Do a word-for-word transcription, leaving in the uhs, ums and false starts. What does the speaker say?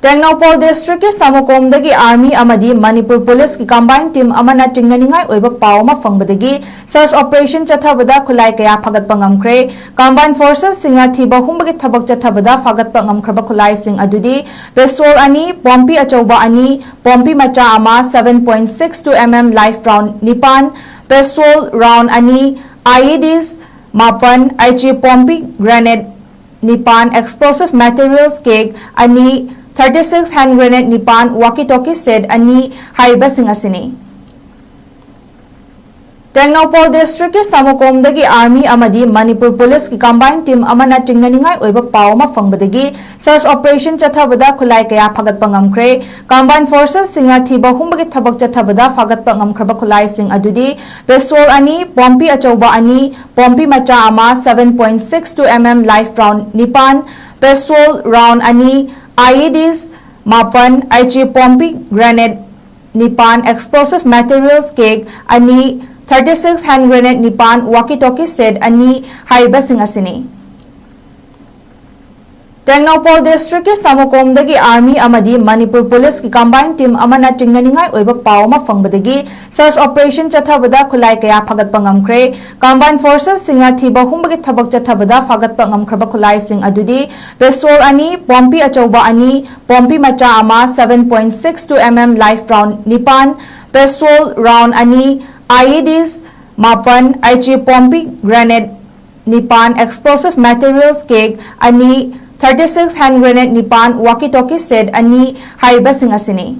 ꯇꯦꯡꯅꯧꯄꯜ ꯗꯤꯁꯇ꯭ꯔꯤꯛꯀꯤ ꯁꯥꯃꯨꯀꯣꯝꯗꯒꯤ ꯑꯥꯔꯃꯤ ꯑꯃꯗꯤ ꯃꯅꯤꯄꯨꯔ ꯄꯨꯂꯤꯁꯀꯤ ꯀꯝꯕꯥꯏꯟ ꯇꯤꯝ ꯑꯃꯅ ꯆꯤꯡꯅꯅꯤꯡꯉꯥꯏ ꯑꯣꯏꯕ ꯄꯥꯎ ꯑꯃ ꯐꯪꯕꯗꯒꯤ ꯁꯔꯆ ꯑꯣꯄꯔꯦꯁꯟ ꯆꯠꯊꯕꯗ ꯈꯨꯠꯂꯥꯏ ꯀꯌꯥ ꯐꯒꯠꯄ ꯉꯝꯈ꯭ꯔꯦ꯫ ꯀꯝꯕꯥꯏꯟ ꯐꯣꯔꯁꯦꯁꯁꯤꯡꯅ ꯊꯤꯕ ꯍꯨꯝꯕꯒꯤ ꯊꯕꯛ ꯆꯠꯊꯕꯗ ꯐꯥꯒꯠꯄ ꯉꯝꯈ꯭ꯔꯕ ꯈꯨꯠꯂꯥꯏꯁꯤꯡ ꯑꯗꯨꯗꯤ ꯄꯤꯁꯇꯣꯜ ꯑꯅꯤ, ꯄꯣꯝꯄꯤ ꯑꯆꯧꯕ ꯑꯅꯤ, ꯄꯣꯝꯄꯤ ꯃꯆꯥ ꯑꯃ, seven point six two MM live round ꯅꯤꯄꯥꯟ, ꯄꯤꯁꯇꯣꯜ ꯔꯥꯎꯟ ꯑꯅꯤ, IEDs ꯃꯥꯄꯟ, ꯑꯩꯆꯤ ꯄꯣꯝꯄꯤ ꯒ꯭ꯔꯦꯅꯦꯗ ꯅꯤꯄꯥꯟ, explosive materials case ꯑꯅꯤ, thirty six hand grenade ꯅꯤꯄꯥꯟ, walkie talkie set ꯑꯅꯤ ꯍꯥꯏꯔꯤꯕꯁꯤꯡ ꯑꯁꯤꯅꯤ꯫ ꯇꯦꯡꯅꯧꯄꯜ ꯗꯤꯁꯇ꯭ꯔꯤꯛꯀꯤ ꯁꯥꯃꯨꯀꯣꯝꯗꯒꯤ ꯑꯥꯔꯃꯤ ꯑꯃꯗꯤ ꯃꯅꯤꯄꯨꯔ ꯄꯨꯂꯤꯁꯀꯤ ꯀꯝꯕꯥꯏꯟ ꯇꯤꯝ ꯑꯃꯅ ꯆꯤꯡꯅꯅꯤꯡꯉꯥꯏ ꯑꯣꯏꯕ ꯄꯥꯎ ꯑꯃ ꯐꯪꯕꯗꯒꯤ ꯁꯔꯆ ꯑꯣꯄꯔꯦꯁꯟ ꯆꯠꯊꯕꯗ ꯈꯨꯠꯂꯥꯏ ꯀꯌꯥ ꯐꯥꯒꯠꯄ ꯉꯝꯈ꯭ꯔꯦ꯫ ꯀꯝꯕꯥꯏꯟ ꯐꯣꯔꯁꯦꯁꯁꯤꯡꯅ ꯊꯤꯕ ꯍꯨꯝꯕꯒꯤ ꯊꯕꯛ ꯆꯠꯊꯕꯗ ꯐꯥꯒꯠꯄ ꯉꯝꯈ꯭ꯔꯕ ꯈꯨꯠꯂꯥꯏꯁꯤꯡ ꯑꯗꯨꯗꯤ ꯄꯤꯁꯇꯣꯜ ꯑꯅꯤ, ꯄꯣꯝꯄꯤ ꯑꯆꯧꯕ ꯑꯅꯤ, ꯄꯣꯝꯄꯤ ꯃꯆꯥ ꯑꯃ, seven point six two MM live round ꯅꯤꯄꯥꯟ, ꯄꯤꯁꯇꯣꯜ ꯔꯥꯎꯟ ꯑꯅꯤ, IEDs ꯃꯥꯄꯟ, ꯑꯩꯆꯤ ꯄꯣꯝꯄꯤ ꯒ꯭ꯔꯦꯅꯦꯗ ꯅꯤꯄꯥꯟ, explosive materials case ꯑꯅꯤ, thirty six hand grenade ꯅꯤꯄꯥꯟ, walkie talkie set ꯑꯅꯤ ꯍꯥꯏꯔꯤꯕꯁꯤꯡ ꯑꯁꯤꯅꯤ꯫ ꯇꯦꯡꯅꯧꯄꯜ ꯗꯤꯁꯇ꯭ꯔꯤꯛꯀꯤ ꯁꯥꯃꯨꯀꯣꯝꯗꯒꯤ ꯑꯥꯔꯃꯤ ꯑꯃꯗꯤ ꯃꯅꯤꯄꯨꯔ ꯄꯨꯂꯤꯁꯀꯤ ꯀꯝꯕꯥꯏꯟ ꯇꯤꯝ ꯑꯃꯅ ꯆꯤꯡꯅꯅꯤꯡꯉꯥꯏ ꯑꯣꯏꯕ ꯄꯥꯎ ꯑꯃ ꯐꯪꯕꯗꯒꯤ ꯁꯔꯆ ꯑꯣꯄꯔꯦꯁꯟ ꯆꯠꯊꯕꯗ ꯈꯨꯠꯂꯥꯏ ꯀꯌꯥ ꯐꯥꯒꯠꯄ ꯉꯝꯈ꯭ꯔꯦ꯫ ꯀꯝꯕꯥꯏꯟ ꯐꯣꯔꯁꯦꯁꯁꯤꯡꯅ ꯊꯤꯕ ꯍꯨꯝꯕꯒꯤ ꯊꯕꯛ ꯆꯠꯊꯕꯗ ꯐꯥꯒꯠꯄ ꯉꯝꯈ꯭ꯔꯕ ꯈꯨꯠꯂꯥꯏꯁꯤꯡ ꯑꯗꯨꯗꯤ ꯄꯤꯁꯇꯣꯜ ꯑꯅꯤ, ꯄꯣꯝꯄꯤ ꯑꯆꯧꯕ ꯑꯅꯤ, ꯄꯣꯝꯄꯤ ꯃꯆꯥ ꯑꯃ, seven point six two MM live round ꯅꯤꯄꯥꯟ, ꯄꯤꯁꯇꯣꯜ ꯔꯥꯎꯟ ꯑꯅꯤ, IEDs ꯃꯥꯄꯟ, ꯑꯩꯆꯤ ꯄꯣꯝꯄꯤ ꯒ꯭ꯔꯦꯅꯦꯗ ꯅꯤꯄꯥꯟ, explosive materials case ꯑꯅꯤ, thirty six hand grenade ꯅꯤꯄꯥꯟ, walkie talkie set ꯑꯅꯤ ꯍꯥꯏꯔꯤꯕꯁꯤꯡ ꯑꯁꯤꯅꯤ꯫